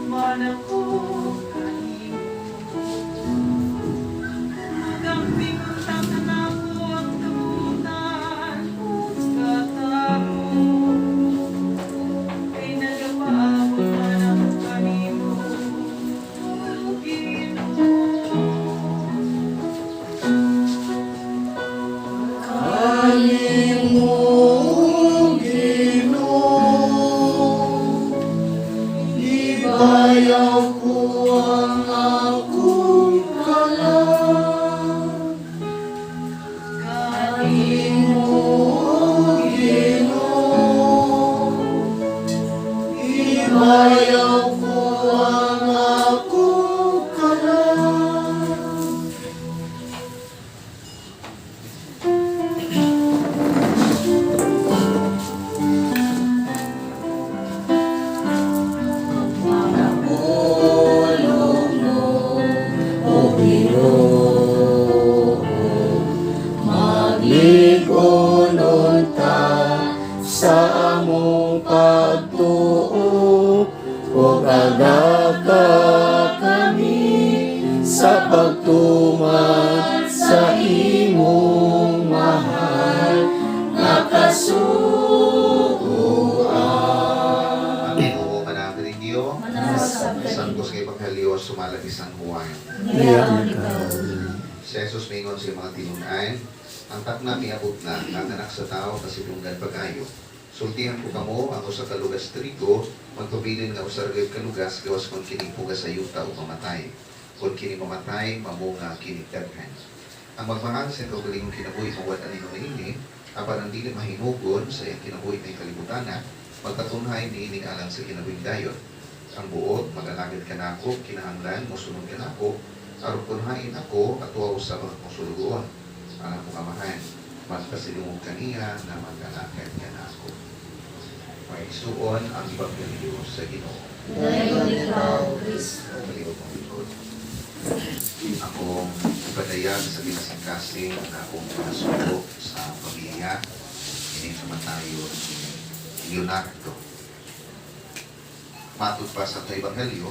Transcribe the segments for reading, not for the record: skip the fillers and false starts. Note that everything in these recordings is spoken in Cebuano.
Man ako kanimo. Magamping unta kanako ang kabutan ug katapok, kay nagapaabot man ako kanimo, o Ginoo. Kanimo, Ginoo, ibayaw ko ang akong kalag. Kanimo, Ginoo, ibayaw ko ang akong kalag. Pulong mo, O Ginoo, magligon unta sa among pagtuo ug agaka kami sa pagtuman sa imong mahal nga kasuguan. Ang Ginoo manami ninyo. Manawag Santos nga Ebanghelyo sumala ni San Juan. Dayaon ikaw. Si Jesus mingon sa mga tinun-an, "Ang takna miabot na, ang Anak sa Tao kasidunggan pag-ayo. Sultihan ko kamo, ang usa ka lugas trigo, magpabilin nga usa ra gayud ka lugas, gawas kon kini pugas sa yuta o mamatay. Kon kini mamatay, mamunga kini daghan. Ang magmahal sa iyang kaugalingong kinabuhi mawad-an niini, apan ang dili mahinugon sa iyang kinabuhi may kalibutana, magkatunhay niini alang sa kinabuhing dayon. Ang buot mag-alagad kanako, kinahanglan mosunod kanako, aron kon hain ako, atuwa usab ang akong sulugoon. Ang akong Amahan magpasilungog kaniya nga mag-alagad kanako." Mga igsuon, ang Ebanghelyo sa Ginoo. Dayon ikaw, Kristo. Palihog mong likod. Akong ipadayag sa kinasingkasing na akong pinasuko sa pamilya, ini kamatayon ni Leonardo. Matod pa sa ato Ebanghelyo,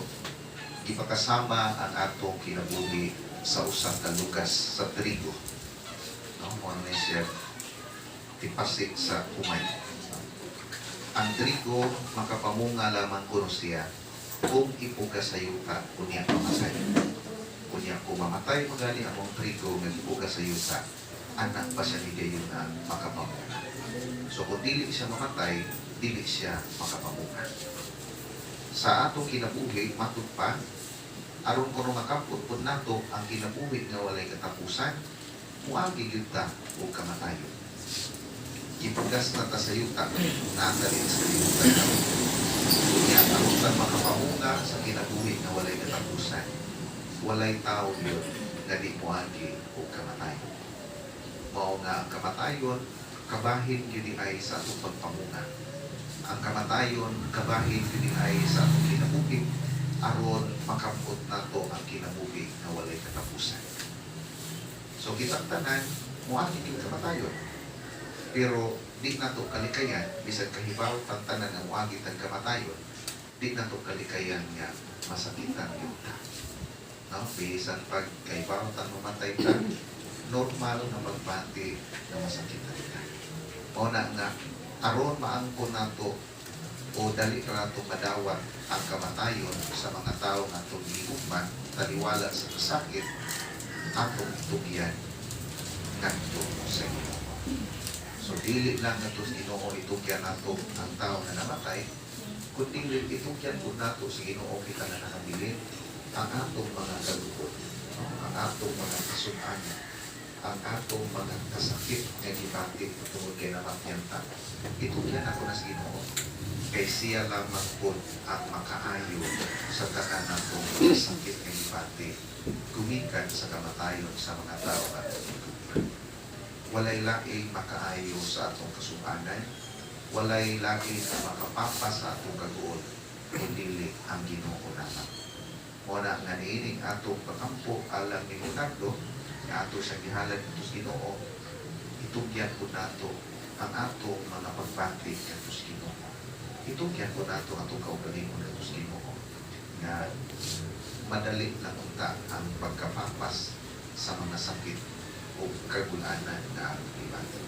ipakasama ang atong kinabuhi sa usa ka lugas sa trigo. No, mo na siya tipasik sa umay. Ang trigo makapamunga lamang kuno siya kung ipugas sa yuta unya mamatay. Unya kung mamatay magali among trigo nga gipugas sa yuta, anak pa siya ni gayon na makapamunga. So kung dili siya mamatay, dili siya makapamunga. Sa atong kinabuhi, matud pa, aron kuno makampot pud nato ang kinabuhi nga walay katapusan, muagi gyud ta og kamatayon. Gipugas na ta sa yuta, naa ta din sa kalibutan karon. Unya aron ta makapamunga sa kinabuhi nga walay katapusan, walay tao yun nga di moagi og kamatayon. Mao nga ang kamatayon kabahin gyud ay sa atong pagpamunga. Ang kamatayon kabahin gyud ay sa atong kinabuhi aron makamot nato ang kinabuhi nga walay katapusan. So kitang tanan moagi gyud kamatayon. Pero di nato kalikayan, bisan kahibaw tang tanan nga moagi tang kamatayon, di nato kalikayan nga masakitan gyud ta. No? Bisan pag kahibaw tang mamatay ta, normal nga magbati nga masakitan ta. Mao na nga aron maangkon nato o dali ra nato madawat ang kamatayon sa mga tawo nga atong giugman taliwala sa kasakit, atong itugyan ngadto sa Ginoo. So dili lang nato sa Ginoo itugyan nato ang tao na namatay, kundi itugyan pud nato sa Ginoo kita nga nakabilin ang atong mga kaluhod, no? Ang atong mga kasug-anan, ang atong mga kasakit nga gibati tungod kay namatyan ta. Itugyan nato na sa Ginoo kay siya lamang pud ang makaayo sa tanan natong sakit nga gibati gumikan sa kamatayon sa mga tao nga atong gigugma. Walay laing makaayo sa atong kasug-anan, walay laing makapapa sa atong kaguol, kundi ang Ginoo lamang. Mao na nga niining atong pagampo alang ni Leonardo, nga ato siyang gihalad ngadto sa Ginoo, itugyan po nato ang atong mga pagbati ngadto sa Ginoo. Itugyan po nato atong kaugalingon ngadto sa Ginoo. Madali lang unta ang pagkapapas sa mga sakit o kagulanan na atong gibati.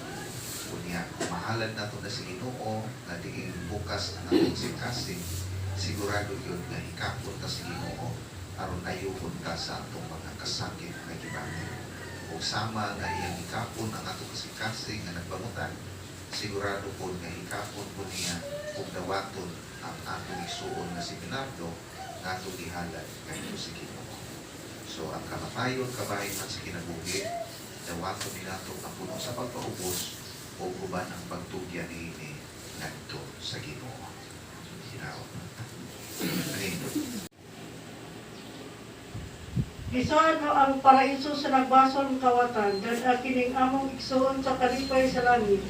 Unya, kung mahalad nato na sa Ginoo nga diin bukas ang atong kasing, sigurado yun nga hikapon ta sa Ginoo aron ayuhon ta sa atong mga kasakit nga gibati. Ug sama nga iyang hikapon ang atong kasing nga nagbangutan, sigurado po nga hikapon po niya ug dawaton ang atong igsuon nga si Leonardo nga atong gihalad ngadto sa Ginoo. So ang kamatayon kabahin man sa kinabuhi, dawaton ni nato ang puno sa pagpaubos o uban ang pagtugyan niini ngadto sa Ginoo. Hinaot. Amen. Gisaad mo ang paraiso sa nagbasol ng kawatan, dad kining among igsuon sa kalipay sa langit.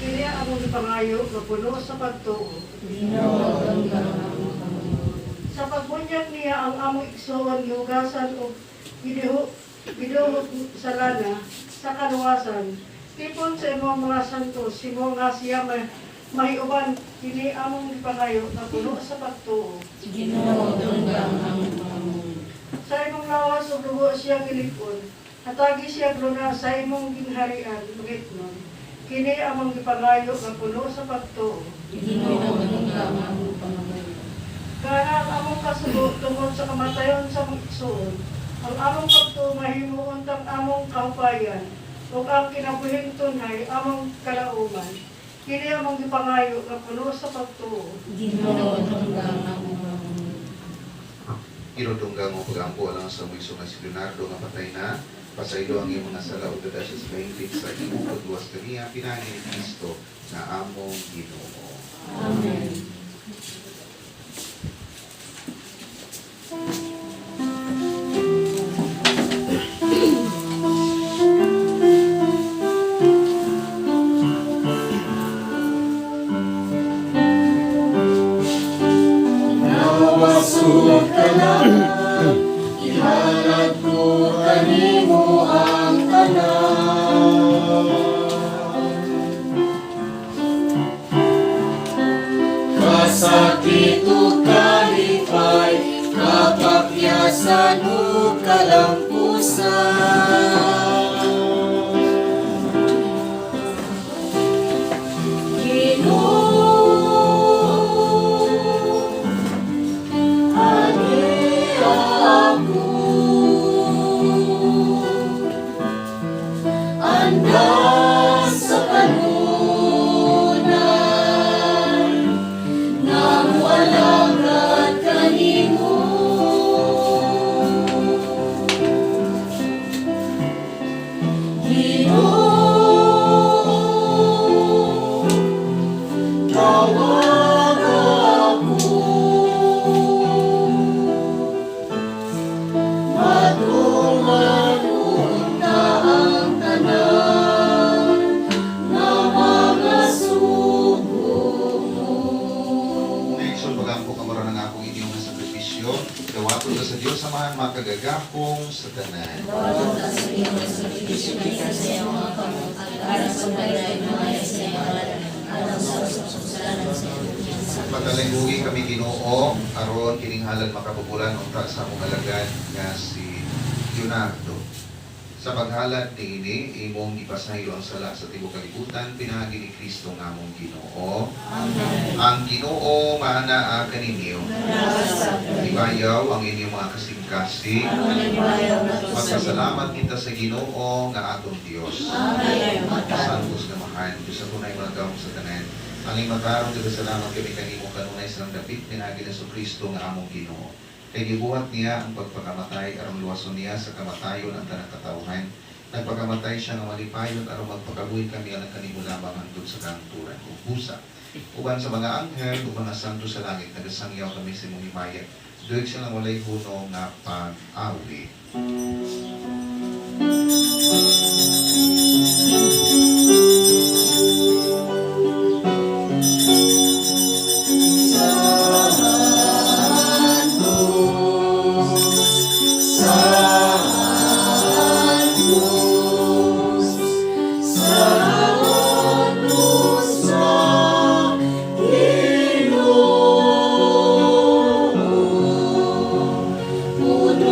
Kini ang among gipangayo nga puno sa pagtuo. Ginoo, dungga ang among pangulo. Sa pagbunyag niya ang among igsuon gihugasan og giduhot sa lana sa kaluwasan. Tipon sa imong mga santo, simo nga siya mahiuban kini among gipangayo nga puno sa pagtuo. Ginoo, dungga ang among pangulo. Sa imong lawas ug dugo siya gilikon, hatagi siya luna sa imong gingharian mangitnon. Kini among gipangayo nga puno sa pagtuo. Ginoo, dungga ang among pangulo. Kana ang among kasugo tungod sa kamatayon sa among igsuon, ang among pagtuo mahimuon tang among kahupayan, ug ang kinabuhing tunhay among kalauman. Kini among gipangayo nga puno sa pagtuo. Ginoo, dungga ang among pangulo. Ginoo, dungga mo pagampo alang sa among igsoon nga si Leonardo nga patay na. Pasaylo ang iyang mga sala ug dada siya sa kahingpit sa imong pagluwas kaniya pinaagi ni Kristo na among Ginoo. Amen. Nawasog ka na, ihalad ko kanimo ang tanan. Kasakit o kalipay, kapakyasan o kalampusan. Ginoo, ani ako, andas sa kanunay, nga moalagad kanimo. Ginoo, tawag ako. Matuman unta ang tanan nga mga sugo mo. Ngayon, pagampo kamura ng akong inyong nga sakripisyo. Dawaton ka sa Dios samahan makagagahom sa tanan. Dawaton ka sa iyong sakripisyo bisan sa iyong mga kamot, at alang sa dayay mga sa iyong ngalan, alang sa kasalanan sa iyong Pagkalinggugi kami Ginoo aron kining halad makabubulan unta sa among alagad nga si Leonardo. Sa paghalad niini imong gipasaylo ang sala sa tibuok kalibutan pinaagi ni Kristo nga among Ginoo. Amen. Ang Ginoo maanaa kaninyo. Ibayaw ang inyong mga kasing-kasing. Magpasalamat kita sa Ginoo nga atong Dios. Amen. Santos nga mahal, Diyos sa tunay mga gawang sa tanan. Ang imatarong salamat kami kanimo kanunay sa dapit pinaagi ni Kristo nga among Ginoo. Kay gibuhat niya ang pagpakamatay aron luwason niya sa kamatayon ang tanang katawhan. Nagpakamatay siya nga malipayon aron magpakabuhi kami alang kanimo lamang hangtod sa kahangturan ug busa. Uban sa mga anghel ug mga santo sa langit nagasangyaw kami sa imong himaya. Duig silang walay hunong nga pag-awi. Santos, Santos sa Ginoo, puno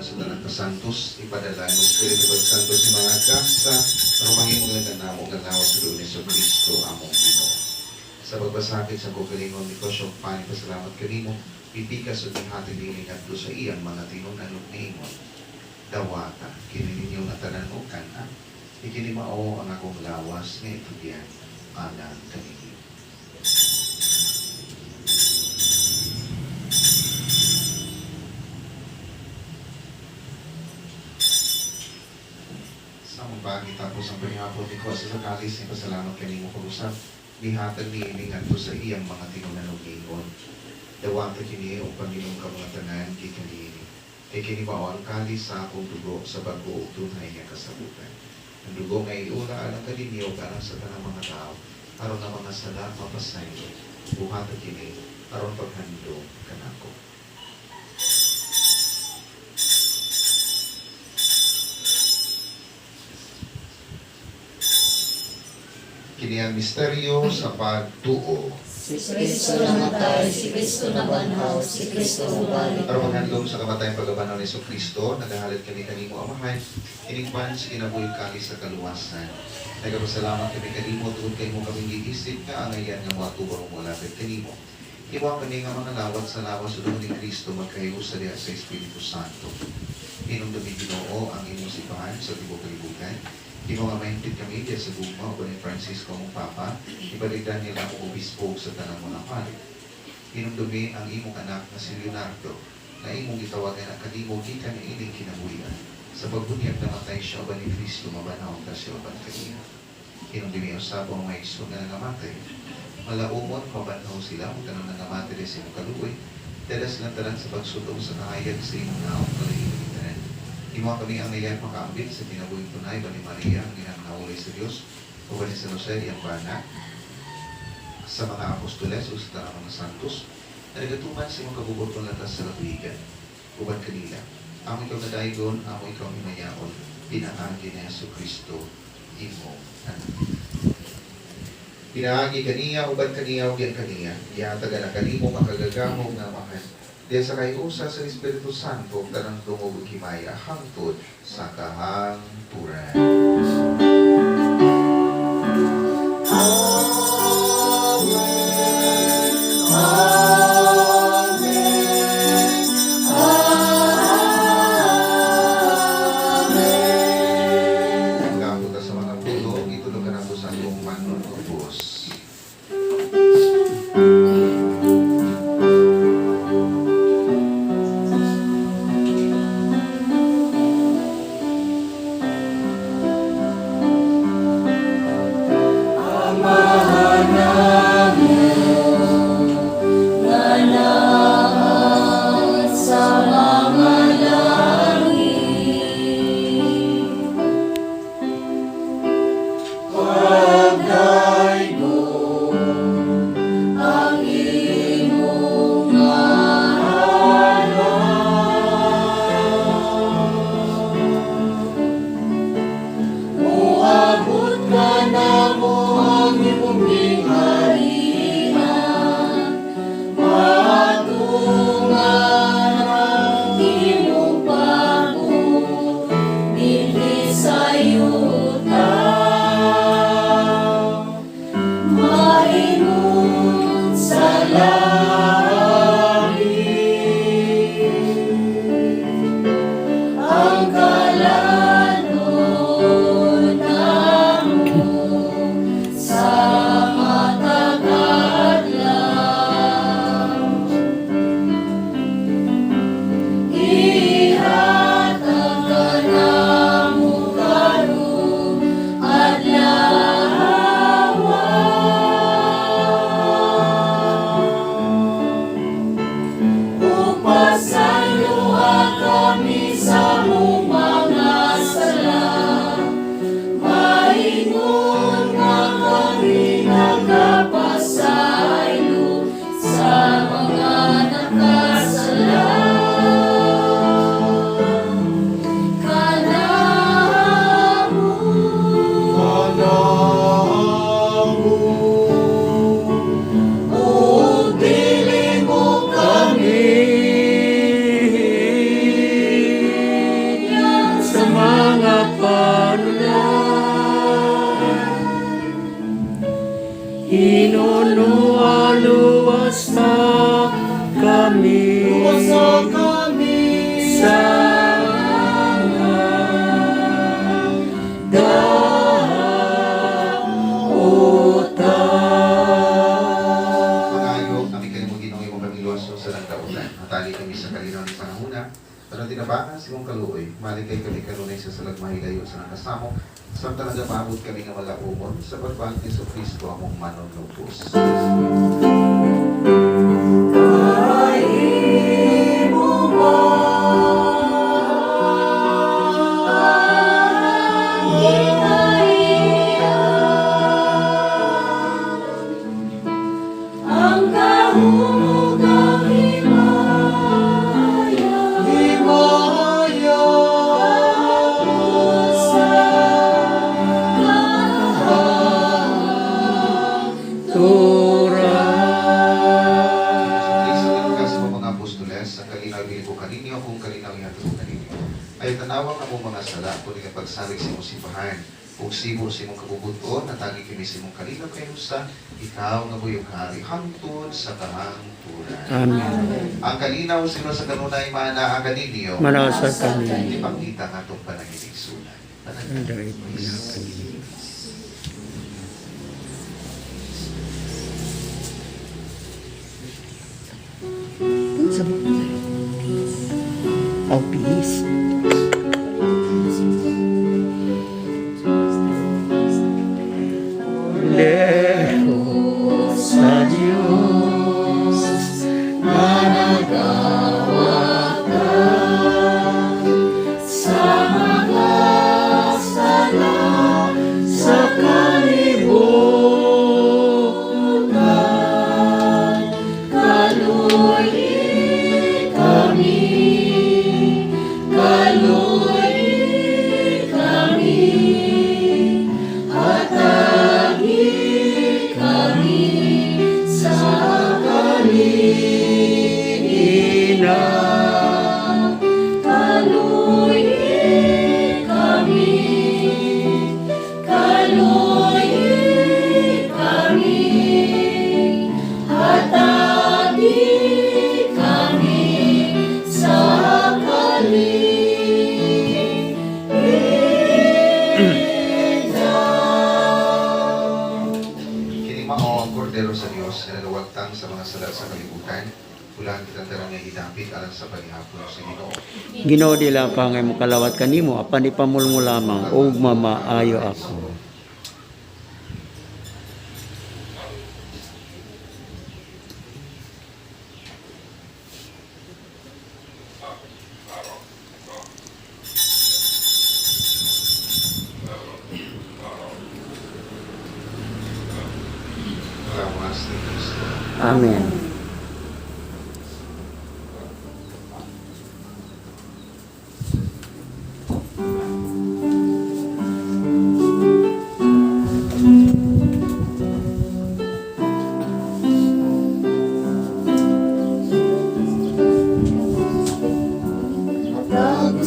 sa tanang kasantos, ipadala ang Espiritu Santo sa mga gasa, aron mahimong nga namo nga lawas sa dugo ni Kristo among Ginoo. Sa pagbasakit sa kaugalingon, mikuha og pan, pasalamat kanimo, gipikas ug gihatag niini ngadto sa iyang mga tinun-an ug niingon: "Dawata kini ninyo nga tanan og kan-a. Kini mao ang akong lawas nga itugyan alang kaninyo." Sa among pagi tapos ang panghapon, nikuha sa kalis, pasalamat kanimo pag-usab, gihatag niini ngadto sa iyang mga tinun-an ug niingon: "Dawata kini ug panginom ka mga tanan gikan niini. Kay kini mao ang kalis sa akong dugo sa bag-o ug tunay nga kasabutan. Ang dugo nga iula alang kaninyo ug alang sa tanang mga tao aron ang mga sala mapasaylo. Buhata kini aron paghandom kanako." Kini ang misteryo sa pagtuo. Si Kristo namatay, si Kristo nabanhaw, si Kristo mubalik. Aron maghandom sa kamatayon pagkabanhaw ni Kristo, nagahalad kami kanimo, Amahan, ining pan sa kinabuhi kalis sa kaluwasan. Nagapasalamat kami kanimo tungod kay imo kami giisip nga angayan nga moatubang ug molapit kanimo. Imo kami nga mga lawat sa lawas ug dugo ni Kristo magkahiusa diha sa Espiritu Santo. Hinumdumi, Ginoo, ang imong simbahan sa tibuok kalibutan. Imo nga mahingpit kami diya sa gugma uban ni Francisco among Papa, uban ni Daniel among Obispo ug sa tanang mga pari. Hinumdumi ang imong anak nga si Leonardo, na imong gitawagan ang kanimo gikan niining kinabuhian. Sa pagbunyag namatay siya uban ni Kristo, mabanhaw ta siya uban kaniya. Hinumdumi usab ang mga igsoon nga nangamatay. Malaumon, mabanhaw sila ug tanang nangamatay sa imong kaluoy. Dala silang tanan sa pagsulong sa kahayag sa imong naong kalahiban tanan. Imo kami angayan makaambit sa kinabuhing tunay uban ni Maria, ang inang nawolay sa Dios, uban ni San Jose, iyang bana, sa mga apostoles ug sa tanang mga santos, na nagatuman sa imong kabubut-on latas sa katuigan. Uban kanila, amo ikaw nadaygon, amo ikaw himayaon, pinaagi ni Hesus Kristo, imong anak. Pinaagi kaniya, uban kaniya, ug diyan kaniya, gihatag na kanimo makagagahom nga Amahan, diya sa kahiusa sa Espiritu Santo, ug tanang dungog ug himaya hangtod sa kahangturan. Amen. Amen. Amen. Gamot ta sa mga pulong, itulong ka nato sa atong manunubos. Sa mga dautan. Mangayo kami kanimo, Ginoo, imong kami luwason sa nagdautan. Natali kami sa kalinaw ni panahuna. Pero tinabangan sa imong kaluoy, malikay kami kanunay sa salag mahilayo sa nakasamok. Samtang nagapaabot kami nga malaumon sa pagbalik ni Kristo among manunubos. Ang kahumugang himaya, Himaya sa Kristo nagkas mo mga apostoles, ang kalinaw bili ko kaninyo, kung kalinaw ihatod ko kaninyo. Ay tanawang among mga sala, kundi nga pagsalig sa imong simbahan. Ug sibo sa imong kabubuton, natagi kami sa imong kalinaw kay usa, ikaw nga buyong hari, hangtod sa kahangturan. Amen. Ang kalinaw sino sa kanunay maanaa kaninyo. Manasa kami. Ipakita nga itong panaginigsunan. Ang dait na kami. Unsa ba? Oh, peace. Lejos sa Diyos na nagawatan sa mga sala sa kalibutan. Kalui kami, kalui kami, hatagi kami sa Kalina. Kalui kami, kalui kami, hatagi kami sa Kini mao ang kordero sa Dios nga nagawagtang sa mga sala sa kalibutan. Ulan kitang tanan nga gidapit alang sa panihapon sa Ginoo. Ginoo dila ka ngay mokalawat kanimo apan ipamulmo lamang ug mamaayo ako. Lawas ni Kristo. Amen.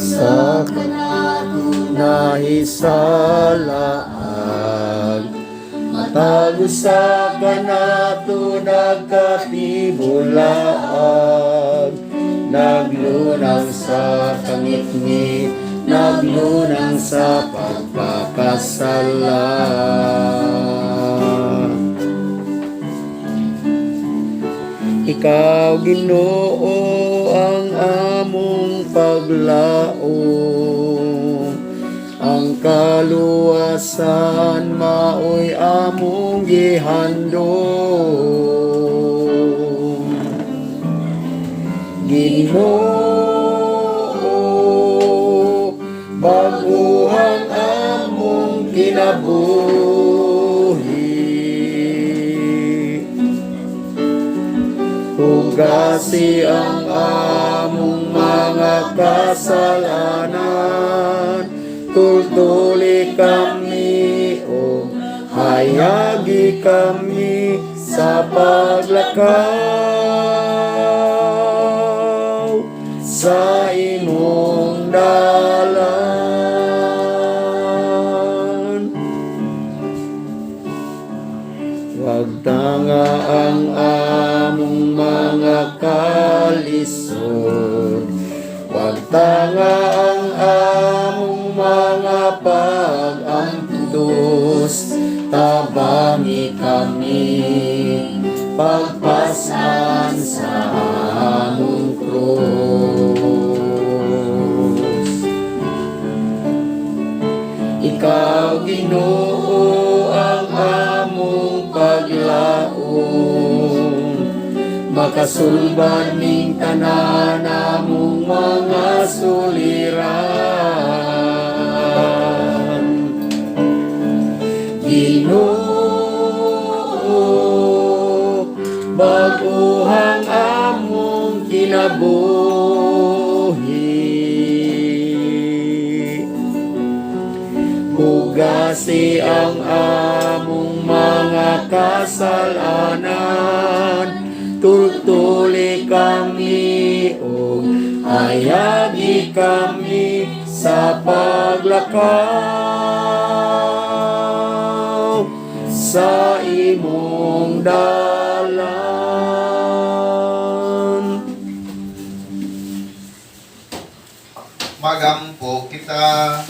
Sa nahisalaag Matag usa kanato nagkatibulaag, naglunang sa kangitngit, naglunang sa pagpakasala. Ikaw, Ginoo, ang among paglaom. Ang kaluwasan mao'y among gihandom. Ginoo, baguhang among kinabuhi. Hugasi ang among mga kasalanan, tultuli kami o hayagi kami sa paglakaw sa imong dalan. Wag tanga ang among mga kalisod, wag Tanga ang among mga pag-antos, tabangi kami pagpasan sa among krus. Ikaw, Ginoo, ang among paglaom, makasulbad ning tanan among mga suliran. Ginoo, bag-ohang among kinabuhi. Hugasi ang among mga kasalanan, tultuli kami ug hayagi kami sa paglakaw sa imong dalan. Magampo kita.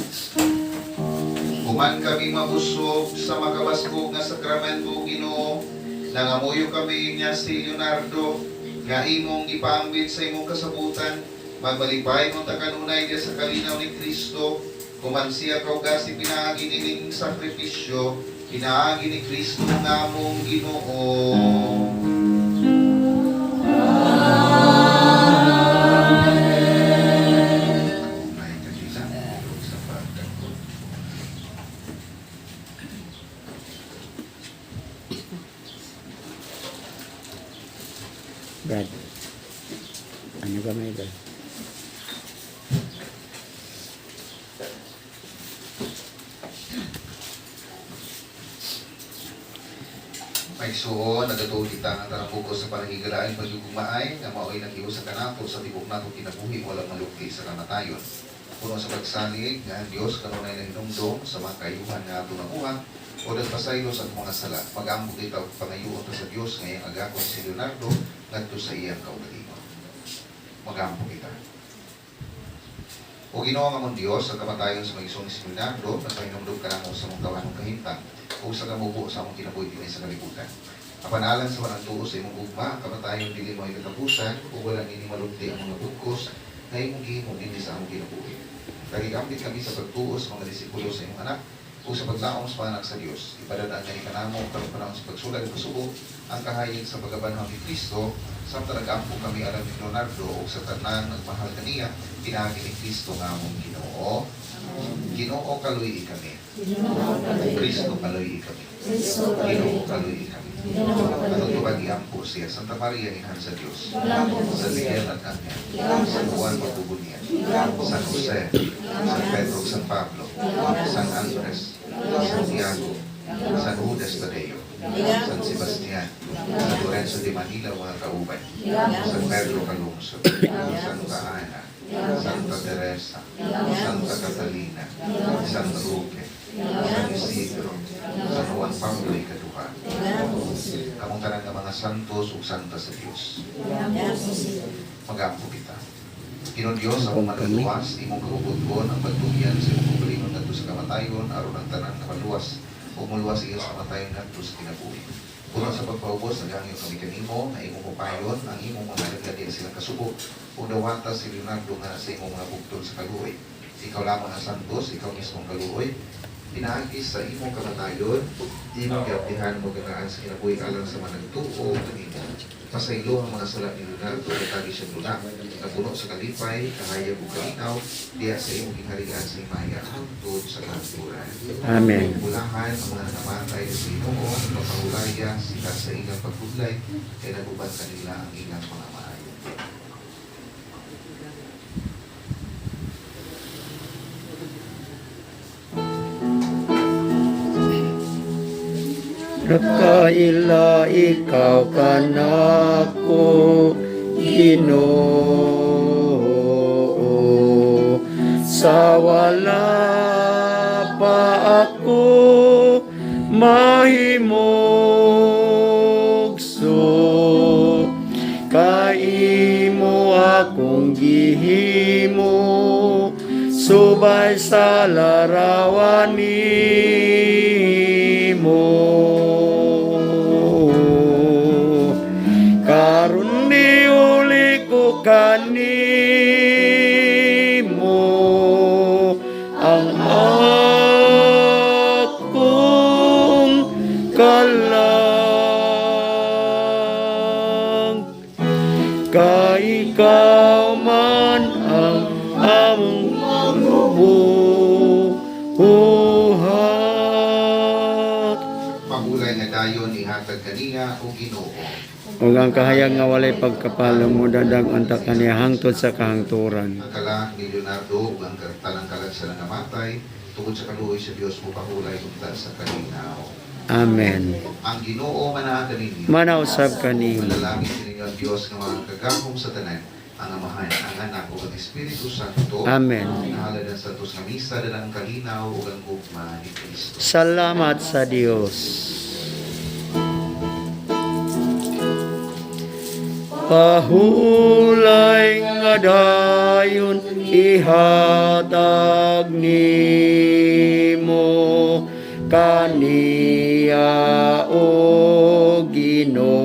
Human kami mabusog sa makabaskog nga sakramento, Ginoo. Nangamuyo kami niya si Leonardo nga imong gipaambit sa imong kasabutan. Magbalibay mo ta kanunay diya sa kalinaw ni Kristo. Human siya kaugasi pinaagi nining sakripisyo, pinaagi ni Kristo nga among Ginoo. Ay, kakita. Sa pagkakot. Brad. Ano ba may Brad? Maigsuon, nagatuo kita nga tanang bugos sa panahigalaan pagyugmaay nga mao'y nakiusa kanato sa tibok nato kinabuhi walang malukti sa kamatayon. Puno sa pagsalig nga ang Dios kanunay nahinumdom sa mga kayuhan nga ato nakuha o nagpasaylo sa atong mga sala. Mag-ampo kita og pangayuon ta sa Dios ngayong agakon si Leonardo ngadto sa iyang kaugalingon. Mag-ampo kita. O Ginoo nga mong Dios, sa kamatayon sa maigsoong si Leonardo, nagpahinumdom kanamo sa mong tawanong kahimtang o sa kamubo sa among kinabuhi dinhi sa kalibutan. Apan alang sa walang tuo sa imong gugma, ang kamatayon dili mo ay katapusan ug wala nini malugdi ang mga bugkos na imong gihimo dinhi sa among kinabuhi. Nagigambit kami sa pagtuo sa mga disipulo sa imong anak ug sa paglaom sa mga anak sa Dios. Ipadadaan nga ni kanamo karong panahon sa pagsulag ug kasubo ang kahayag sa pagkabanhaw ni Kristo samtang nag-ampo kami alang ni Leonardo ug sa tanan nagmahal kaniya pinaagi ni Kristo nga among Ginoo. Ginoo, kaluy kami. Kristo, kaluy kami. Ginoo, kaluy kami. Atong tubag iampo siya. Santa Maria, Inahan sa Dios. San Miguel Arcangel. San Juan Magbubunia. San Jose. San Pedro, San Pablo. San Andres. Santiago. San Judas Tadeo. San Sebastian. San Lorenzo de Manila, mga kauban. San Pedro Calungsod. Santa Ana. Santa Teresa. Santa Catalina. San Roque. San Isidro. San Juan Pablo Ikaduha. Kamong tanan nga mga santos ug santa sa Dios. Magampo kita. Ginoo Dios, ang maluwas, imong kagubuton ang pagtugyan sa imong kaugalingon ngadto sa kamatayon aron ang tanan nga maluwas ug muluwas iya sa kamatayon ngadto sa kinabuhi. Puno sa pagpaubos, nagahangyo kami kanimo nga imong upayon ang imong mga alagad diya silang kasubo ug dawata si Leonardo nga sa imong mga bugtol sa kaluoy. Ikaw lamang ang santos, ikaw mismo ang kaluoy. Pinaagi sa imong kamatayon, imong giabdihan mo ganaan sa kinabuhi alang sa mga nagtuo kanimo. Pasaylo ang mga sala ni Leonardo kay tagi siya dula. Napuno sa kalipay, kahayag ug kalinaw, diha sa imong gingharian sa himaya hangtod sa kahangturan. Amen. Bulahan ang mga namatay sa Ginoo, mapahulaya sila sa ilang pagpudlay, kay naguban kanila ang ilang mga maayo. Nakaila ikaw kanako, Ginoo, sa wala pa ako mahimugso, kay imo akong gihimo. Subay sa larawan nimo. Karon niuli ko kanimo ang akong kalag, kay ikaw man ang among buhat. Pahulay nga dayon ihatag kaniya o Ginoo. Ug ang kahayag nga walay pagkapalo modadag unta kaniya hangtod sa kahangturan. Ang kalag ni Leonardo ug ang tanang kalag sa nangamatay tungod sa kaluoy sa Dios mopahulay unta sa kalinaw. Amen. Ang Ginoo manaa kaninyo. Manausab kanimo. Manalangin ninyo ang Dios nga makagagahom sa tanan, ang Amahan, ang Anak ug ang Espiritu Santo. Amen. Nahalad ang santos nga misa dala ang kalinaw ug ang gugma ni Kristo. Salamat sa Dios. Pahulay nga dayon ihatag nimo kaniya, o Ginoo,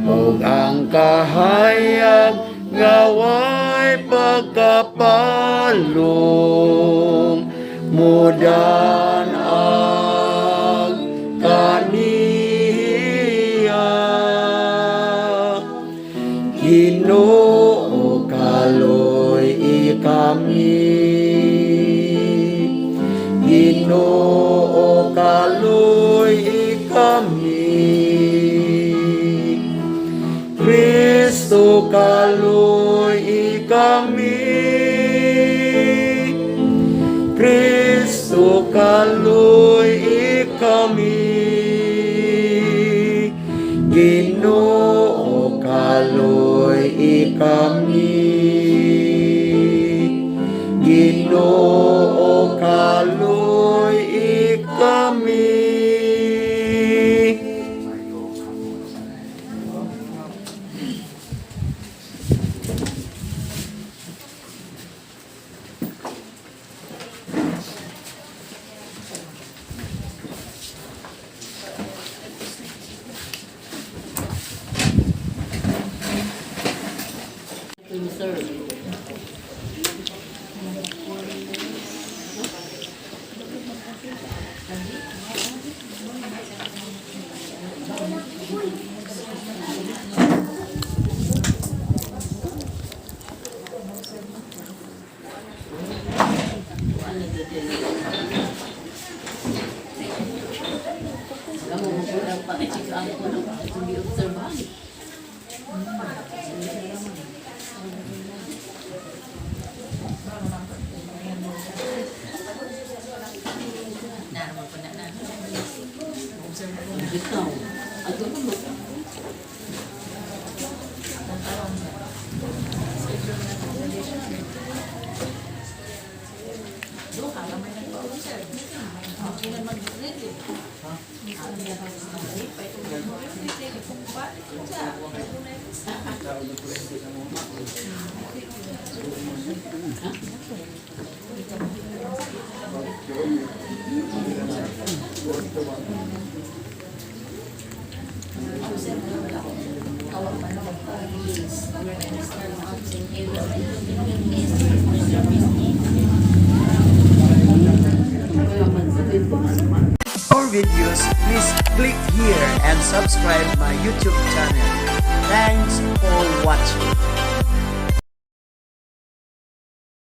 ug ang kahayag nga way pagkapalong mudan ag kaniya. Ginoo, kaloy kami. Ginoo, kaloy kami. Kristo, kaloy kami. Kristo, kaloy kami. Ginoo, kaloy kami. Ginoo, kaloy kami. Sir. Kamu mo pa ang kuno, hindi obserbahan. Bitaw. Ato mo. More videos, please click here and subscribe my YouTube channel. Thanks for watching.